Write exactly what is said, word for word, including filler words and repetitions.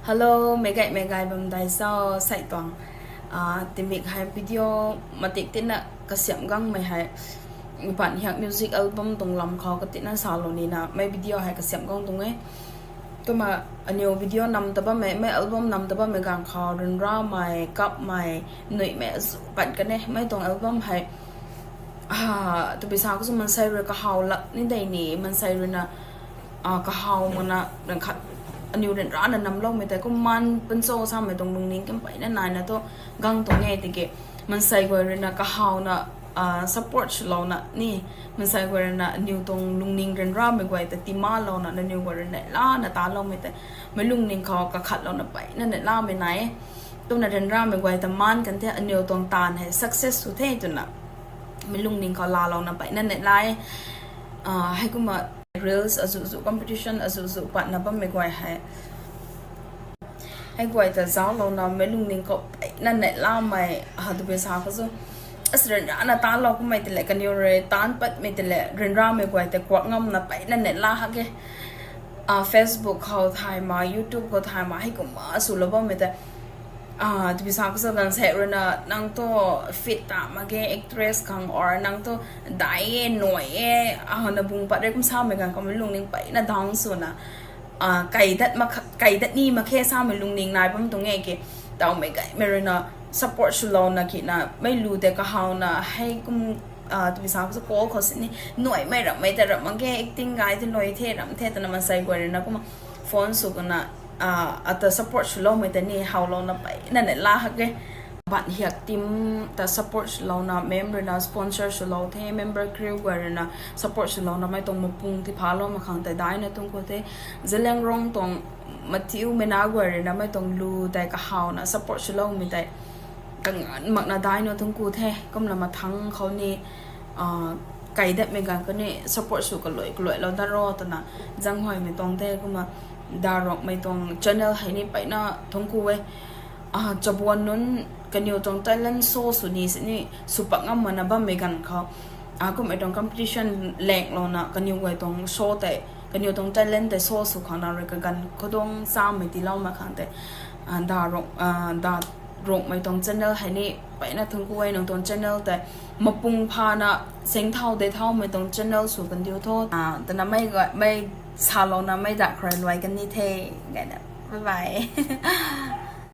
Hello, meic gay meic gay bam dai cho, sei tuang. Ah, timik hei video matik tina kasiamh gangmei hei, Ban Hiak music album tuang lam khou katina salou nina, mei video hei kasiamh gang tuang e. Kumna aniw video nam ta bammei, mei album nam ta bammei ganv khou ryanramei, kapmei, nuihmei azu pat kan e, mei tuang album hei. Ah, tabui sa khou sw maansei rui kahaw lak ni dei ni, maansei ruina, ah, kahaw makna, ryan khat, aniw ryanrana namloumei tei, kum maan pancho samei tuang lungning kam peyna naina thu gang tuang e tiki, maansei guay ruina kahawna, ah, support swlouna ni, maansei guay ruina aniw tuang lungning ryanramei guay ta timalouna, nangniw guay ruina lana taloumei tei, mei lungning khou kakhatlouna peyna neihlamei nai e. Twna ryanramei guay ta maan kan the, aniw tuang taanv hei success sw the twna mei lungning khou laalouna peyna neihla e. Ah, heikumna reels azuh zu, competition azuh zu patna bammei guay hei, hei guay ta zauclouna mei lungning khou peyna neihlamei, ah, tabui sa khou sw, as ryanrana taalou kummei tei le, kaniw rui taanc patmei tei le, ryanramei guay tei kuak ngamna peyna neihla hak e. Ah, Facebook khou thay ma, YouTube khou thay ma, heikumna swlou bammei tei, ah, tabui sa khou sw, ganv sek ruina nang thu fit ta mak ge actress khang, or nang thu dai e, nuai e, ah, na bung pat rei kum samei ganv khou mei lungning peyna down swna, ah, kai dat mak khe, kai dat ni mak khe samei lungning nai bam tuang e ki, tawmei gaymei ruina support swlouna kina, mei lu tei kahawna, heikum, ah, tabui sa khou sw call khou sini, nuaimei ramhmei tei ramh mak ge, acting gay tei nuai the, ramh the twna maansei guay ruina kumna phone sw kana, ah, ata support swloumei tei ni howlouna peyna neihla hak e. Ban Hiak team ta support swlouna, mem ruina sponsor swlou the, member crew guay ruina support swlouna mei tuang mapung tiphaloumei khang tei daina tuang khou the. Zeliangrong tuang Mathiu meina guay ruina mei tuang lu tei kahawna support swloumei tei kanganv makna daina tuang khou the. Kumna mathang khou ni, ah, kai datmei ganv khou ni support sw kalui kaluilou dat ro twna, Zanghuaymei tuang the, kumna Darokmei tuang channel hei ni peyna tuang khou e. Ah, chabuan nunc kaniw tuang talent show sw ni sini sw pat ngam makna bammei ganv khou, ah, kummei tuang competition lenglouna kaniw guay tuang show tei, kaniw tuang talent tei show sw khangna rui kaganv khou tuang chamei tiiloumei khang tei, ah, Darok, ah, Darokmei tuang channel hei ni peyna tuang khou e. Nang tuang channel tei mapung phana seng thau dei thaumei tuang channel sw kandiu tho, ah, twna mei ga-, mei salouna mei dak khou rui luai kan ni the, gayna. Bye bye.